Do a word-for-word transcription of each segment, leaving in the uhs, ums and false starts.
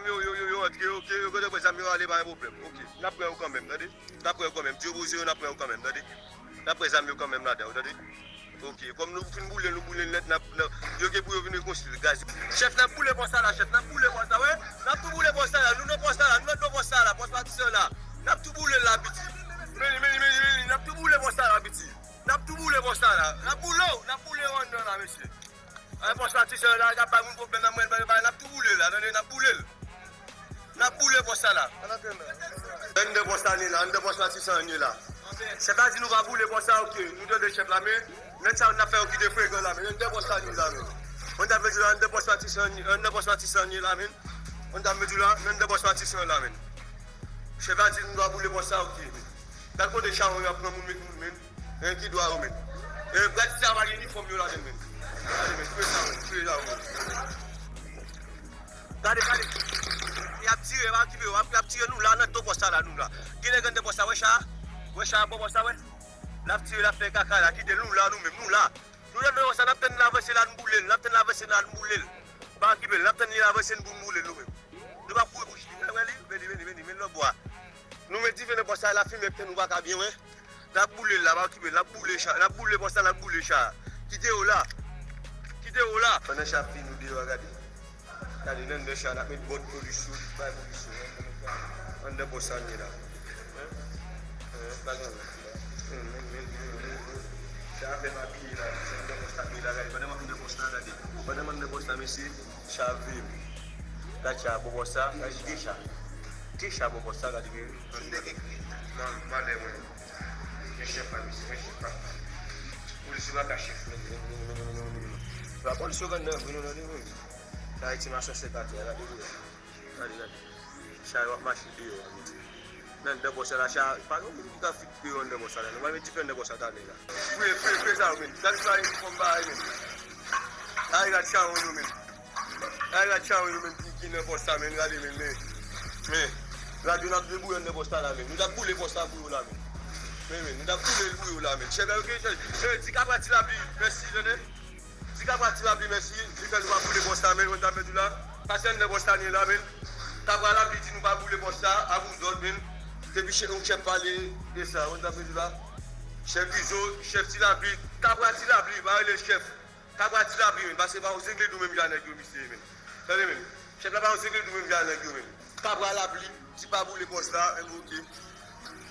Yo, yo, yo, yo, antre, oke, yo gentan pran zam yo ale, pa gen pwoblèm. Oke, n ap pran yo kanmenm, tande? N ap pran yo kanmenm. Di yo poze yo, n ap pran yo kanmenm, tande? N ap pran zam yo kanmenm ladan yo, tande? Oke, kòm nou fin boule l, nou boule l nèt, n ap, n ap, yo gen pou yo vin rekonstwi gaz. Chèf, n ap boule pòs la, chèf, n ap boule pòs la, wè. N ap tou boule pòs la, nou nan pòs la, nou nan pòs la, pòs Matissan la. N ap tou boule l la, piti. Meni, meni, meni, meni, n ap tou boule pòs la, piti. N ap tou boule pòs la. N ap boule w, n ap boule w anndan la, mesye. Ay, pòs Matissan la, k ap bay moun pwoblèm nan, mwen, mwen, mwen, n ap tou boule l la, tande, n ap boule l. N ap boule pòs sa la. Anndan pòs sa ni la, anndan pòs Matissan ni la. Chèf la di nou pa boule pòs sa, oke. Nou tande chèf la, men nèg sa yo n ap fè yo kite frekan la, men anndan pòs sa ni la, men. Anndan pòs Matissan ni, anndan pòs Matissan ni la, men. Anndan pòs Matissan la, men. Chèf la di nou pa boule pòs sa, oke. Gad kote chawony ap pran moun, met moun, men. Enki dwa yo, men. E, gad si sa pa gen inifòm yo ladan l, men. Gade, men, koupe sa, men, koupe sa, men. Gade, gade. Y ap tire, pa okipe yo, y ap, y ap tire nou la, nan do pòs sa la, nou la. Gen nèg anndan pòs sa, wè cha, wè cha, bò pòs sa, wè. L ap tire, l ap fè kaka la, kite nou la, nou menm, nou la. Nou la, nan pòs sa, n ap tann l avanse la, n boule l, n ap tann l avanse la, n boule l. Pa okipe l, n ap tann li avanse, n pou n boule l, nou menm. Nou pa kouri pou chita, wè li, vini, vini, vini, vini, lòt bò a. Nou met dife nan pòs sa, lafimen ap tann nou pa ka byen, wè. N ap boule l la, pa okipe l, n ap boule cha, n ap boule pòs la, n ap boule cha. Kite yo la. Kite yo la. Pandan cha ap fini, nou deyò a, gade. Gade, nan anndan cha, n ap met bòt polis yo, bay polis yo. Anndan pòs sa n ye la. Hein? Hein, pa gen anyen. Cha ap fè papye la, anndan pòs sa n ye la, gade. Pandan m ap anndan pòs la, gade. Pandan m anndan pòs la, mesye, cha ap veye m. Gad cha, bò pòs sa, gade de cha. De cha bò pòs sa, gade gen. Nan, malè mwen. Gen chèf pa, mesye, gen chèf pa. Polis yo pa ka chèf, men, men, men. Polis yo gad nan vre, non, non, non. Sa Ayiti masanse katè, gade vre. Gade, gade. Cha yo ap mache deyò a, mesye. Nan anndan pòs sa la, cha, pa gen moun ki ka fit deyò anndan pòs sa la. Nou pral met dife anndan pòs sa talè la. Fouye, fouye, fouye sa yo, men. Gade sa yo, fòm bagay, men. Ay, gade chawony yo, men. Ay, gade chawony yo, men, ki, ki nan pòs sa, men. Gade, men, men. Men. Gade, yo n ap debouye anndan pòs sa la, men. Nou t ap boule pòs sa pou yo la, men. Men, men, nou t ap boule l pou yo la, men. Chèf la, yo gen chèf. Di Kapra Ti Lapli mèsi, tande. Di Kapra Ti Lapli mèsi, li fè nou pa boule pòs la, men, mwen ta fè di la. Pase anndan pòs la, ni la, men. Kapra Lapli di nou pa boule pòs la, a pou zòt, men. Depi chèf, yon chèf pale de sa, mwen ta fè di la. Chèf Izo, chèf Ti Lapli, Kapra Ti Lapli, pa rele chèf. Kapra Ti Lapli, men, pase pa yon zengle dou menm jan nèg yo, misye, men. Tande, men. Chèf la pa yon zengle dou menm jan nèg yo, men. Kapra Lapli, di pa boule pòs la, men, oke.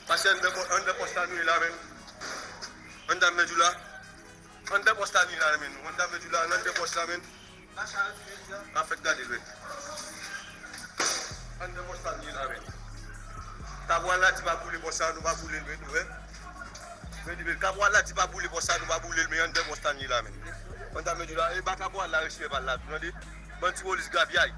Pase anndan pò-, anndan pòs la, nou ye la, men. Anndan, men, di la. Anndan pòs la ni la, men. Anndan, men, di la, anndan pòs la, men. Afèk gade, men. Anndan pòs la ni la, men. Kapral la di pa boule pòs la, nou pa boule l, men, nou wè. Men, men, kapral la di pa boule pòs la, nou pa boule l, men anndan pòs la ni la, men. Anndan, men, di la, e ba kapral la respè pa l la, tande. Bandi polis grabyay.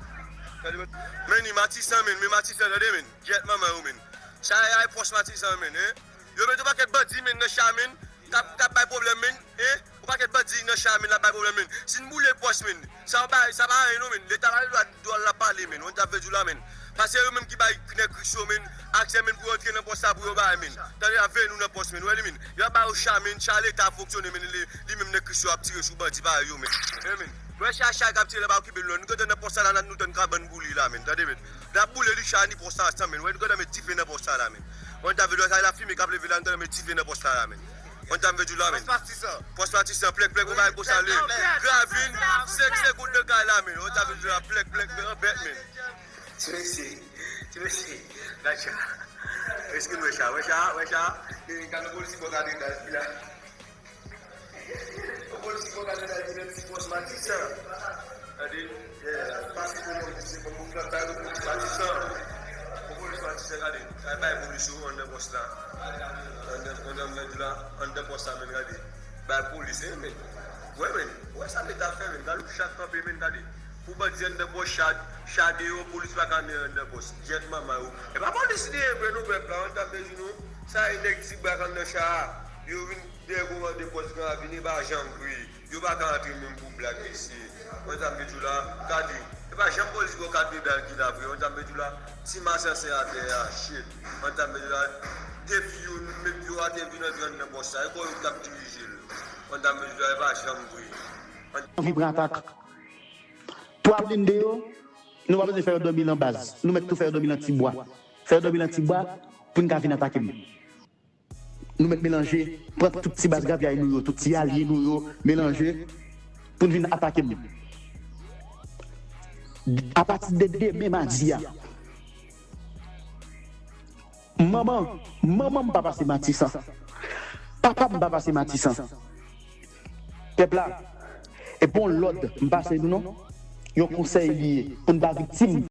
Tande, men. Men ni Matisan, men, men Matisan, tande, men. Gyèt manman yo, men. Sa a e pòs Matisan, men, en. Yo met yon pakèt bandi, men, nan cha, men, k ap, k ap bay pwoblèm, men, en, yon pakèt bandi nan cha, men, l ap bay pwoblèm, men. Si n boule pòs, men, sa pa, sa pa anyen, non, men. Leta pa gen dwa, dwa l ap pale, men. Mwen t ap vle di w la, men. Paske yo menm ki bay nèg Kris yo, men, aksè, men, pou yo antre nan pòs sa, pou yo bay, men. Tande, ap veye nou nan pòs, men. Ou wè li, men. Yo ap ba yo cha, men. Cha Leta ap fonksyone, men. Li, li menm nèg Kris yo ap tire sou bandi parèy yo, men. Ou wè, men. Ou wè cha, cha k ap tire la, pa okipe l, non. Nou gentan nan pòs sa la, n ap nou tann kabann boule la, men. Tande, men. N ap boule li cha ni pòs sa ansanm, men. Ou wè, nou gentan met dife nan pòs sa la, men. Mwen ta vle sa, e lafimen k ap leve la, nou ta met dife nan pòs la, la, men. Mwen ta vle di w la, men. Pòs Matisan. Pòs Matisan, plèk, plèk, ou bay gwo salye. Gravin, senk segonn nan kay la, men. Mwen ta vle di w la, plèk, plèk, men, anbèt, men. Ti mesye, ti mesye, gad cha. Èske nou wè cha, wè cha, wè cha? E, gade polis bò gade la, la. Yon polis ki konn gade la, li menm ti pòs Matisan. Gade, pase pou mwen, se pou mwen, pou mwen, pou polis Matisan. Pou polis Matisan, gade. Ay bay polis yo anndan pòs la. Anndan, anndan, anndan, anndan pòs la, men, gade. Bay polis, en, men. Wè, men. Wè sa Leta fè, men. Gade, chat kanpe, men, gade. Pou bandi anndan pòs, chat, chat deyò, polis pa ka anndan pòs. Gyèt manman yo. E pa polis li ye vre, nou pèp la, anndan bezwen nou. Sa e nèg ti bak anndan cha a. Yo vin Dèyè gwo anndan pòs Gran Ravin, e pa janm vre. Yo pa ka antre menm pou blag, mesye. Mwen ta vle di w la, gade. E pa janm polis bò kat medal ki la vre. Mwen ta vle di w la, ti masanse atè a, shit. Mwen ta vle di w la, de fi yo, met yo atè vin antre anndan pòs sa. E kò yo k ap dirije l. Mwen ta vle di w la, e pa janm vre. Anvi pran atak. Twa blende yo, Nou pa bezwen fè yo dòmi nan baz. Nou mèt tou fè yo dòmi nan ti bwa. Fè yo dòmi nan ti bwa pou n ka vin atake m. Nou mèt melanje, pran tout ti baz gravyay nou yo, tout ti alye nou yo, melanje pou n vin atake m. Apati de demen madi a, manman, manman m pa pase Matisan. Papa m pa pase Matisan. Pèp la, e pa yon lòd m pase nou non. Yon konsèy li ye pou n pa viktim